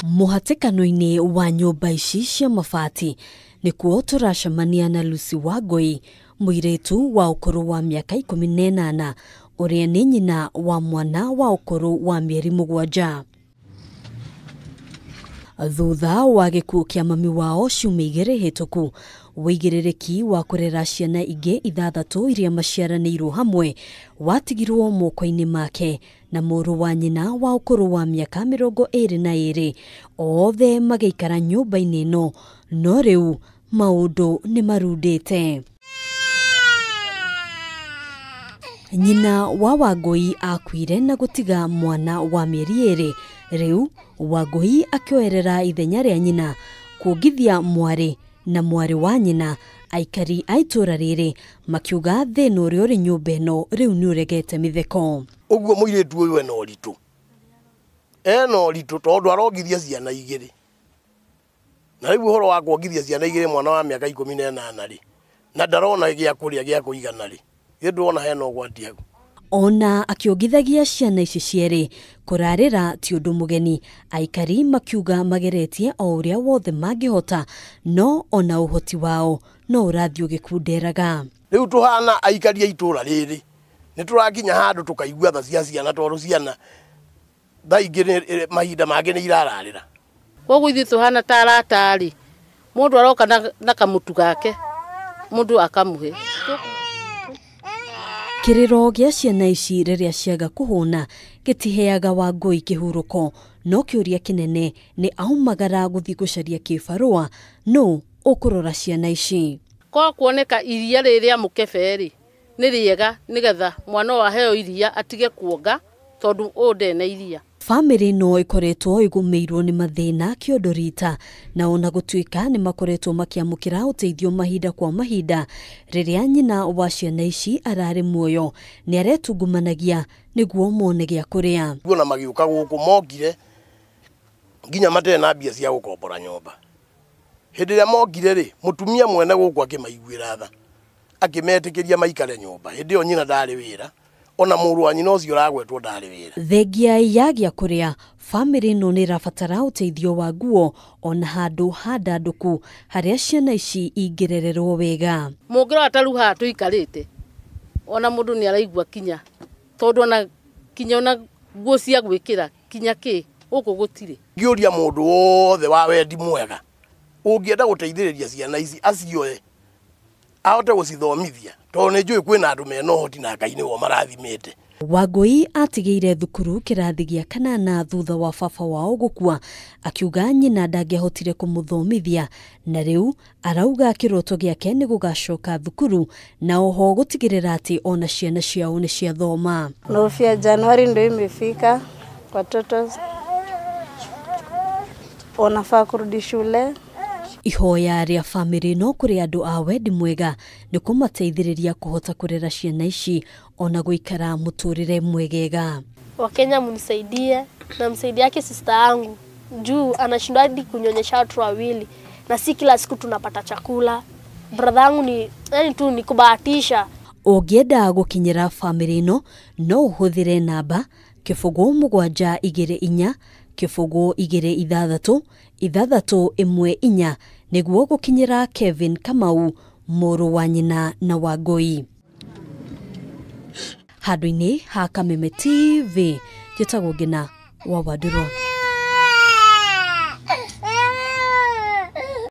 Mũhatĩkano-inĩ wa nyũmba ici cia mabati nĩkuo tũracemania na Lucy Wangũi, mũirĩtu wa ũkũrũ wa mĩaka 18, ũrĩa nĩ nyina wa mwana wa ũkũrũ wa mĩeri 7. Thutha wa gĩkuũ kĩa mami wao ciumia 2 hĩtũku, wĩigĩrĩrĩki wa kũrera ciana ingĩ 6 iria maciaranĩirwo hamwe watigirwo moko-inĩ make na mũrũ wa nyina wa ũkũrũ wa mĩaka 22, othe magĩikara nyũmba-inĩ ĩno, no rĩu maũndũ nĩ marundĩte. Nyina wa Wangũi akuire na gũtiga mwana wa mĩeri 2. Rĩu Wangũi akĩoerera ithenya rĩa nyina kuongithia mwarĩ na mwarĩ wa nyina. Aikari a itũũra rĩrĩ makiuga thĩna ũrĩa ũrĩ nyũmba ĩno rĩu nĩ ũregete mĩtheko. Ũguo mũirĩtu ũyũ ena ũritũ, ena ũritũ tondũ arongithia ciana 2, na rĩu ũhoro wa kuongithia ciana 2 mwana wa mĩaka 18 rĩ, na ndarona gĩa kũrĩa gĩa kũigana rĩ, ndĩrona hena ũgwati hau. Ona akĩongithagia ciana ici cierĩ kũrarĩra ti ũndũ mũgeni, aikari makiuga mageretie o ũrĩa wothe mangĩhota, no ona ũhoti wao no ũrathiĩ ũgĩkunderaga. Rĩu tũhana aikari a itũũra rĩrĩ nĩ tũrakinya handũ tũkaigua tha cia ciana, tondũ ciana thaa ingĩ mahinda mangĩ nĩ irararĩra. Koguo ithuĩ tũhana ta arata rĩ, mũndũ aroka na kamũtu gake, mũndũ akamũhe. Kĩrĩro gĩa ciana ici rĩrĩa ciaga kũhũna gĩtiheaga Wangũi kĩhurũko, no kĩũria kĩnene nĩ aumagara gũthiĩ gũcaria kĩbarũa, nũ ũkũrora ciana ici? Kwa kuoneka iria rĩrĩa mũkebe rĩ nĩ rĩega, nĩgetha mwana ũyũ aheo iria atige kuonga, tondũ ũyũ ndarĩ na iria. Bamĩrĩ ĩno ĩkoretwo ĩgũmĩirwo nĩ mathĩna kĩondo rita, na ona gũtuĩka nĩ makoretwo makĩamũkĩra ũteithio mahinda kwa mahinda, rĩrĩa nyina wa ciana ici ararĩ muoyo nĩ aretungumanagia nĩguo mone gĩa kũrĩa. Ona magĩũka gũkũ mokire nginya matarĩ na mbia cia gũkombora nyũmba. Hĩndĩ ĩrĩa mokire rĩ, mũtumia mwene gũkũ akĩmaiguĩra tha, akĩmetĩkĩria maikare nyũmba. Hĩndĩ ĩyo nyina ndarĩ wĩra, ona mũrũ wa nyina ũcio ũragwetwo ndarĩ wĩra. Thengia ya gĩa kũrĩa, bamĩrĩ ĩno nĩ ĩrabatara ũteithio wa nguo ona handũ handandũku harĩa ciana ici ingĩrererwo wega. Mũngĩrora ta rĩu haha tũikarĩte, ona mũndũ nĩ araigua kinya, tondũ ona kinya ona nguo cia gwĩkĩra kinya kĩ gũkũ gũtirĩ. Ngĩũria mũndũ wothe wa wendi mwega ũngĩenda gũteithĩrĩria ciana ici acioe ahote gũcithomithia, tondũ nĩ njũĩ kwĩna andũ mena ũhoti na Ngai nĩwe marathimĩte. Wangũi atigĩire thukuru kĩrathi gĩa 8 thutha wa baba wao gũkua, akiuga nyina ndangĩahotire kũmũthomithia, na rĩu arauga kĩroto gĩake nĩ gũgacoka thukuru na oho gũtigĩrĩra atĩ ona ciana ciao nĩ ciathoma. Nofia Januari ndio imefika, watoto wanafaa kurudi shule. Ihoya rĩa bamĩrĩ no kũrĩ andũ a wendi mwega nĩ kũmateithĩrĩria kũhota kũrera ciana ici ona gũikara mũtũrĩre mwegega. Wakenya mnisaidie na msaidie yake sister yangu juu anashindwa hadi kunyonyesha watu wawili, na si kila siku tunapata chakula. Brother yangu ni yani tu ni kubahatisha. Ũngĩenda gũkinyĩra bamĩrĩ ĩno no ũhũthĩre namba 0 7 2 4 0 2 6 1 4 nĩguo gũkinyĩra Kevin Kamau, mũrũ wa nyina na Wangũi. Handũ-inĩ ha Kameme TV, njĩtagwo Ngina wa Wandũrũ.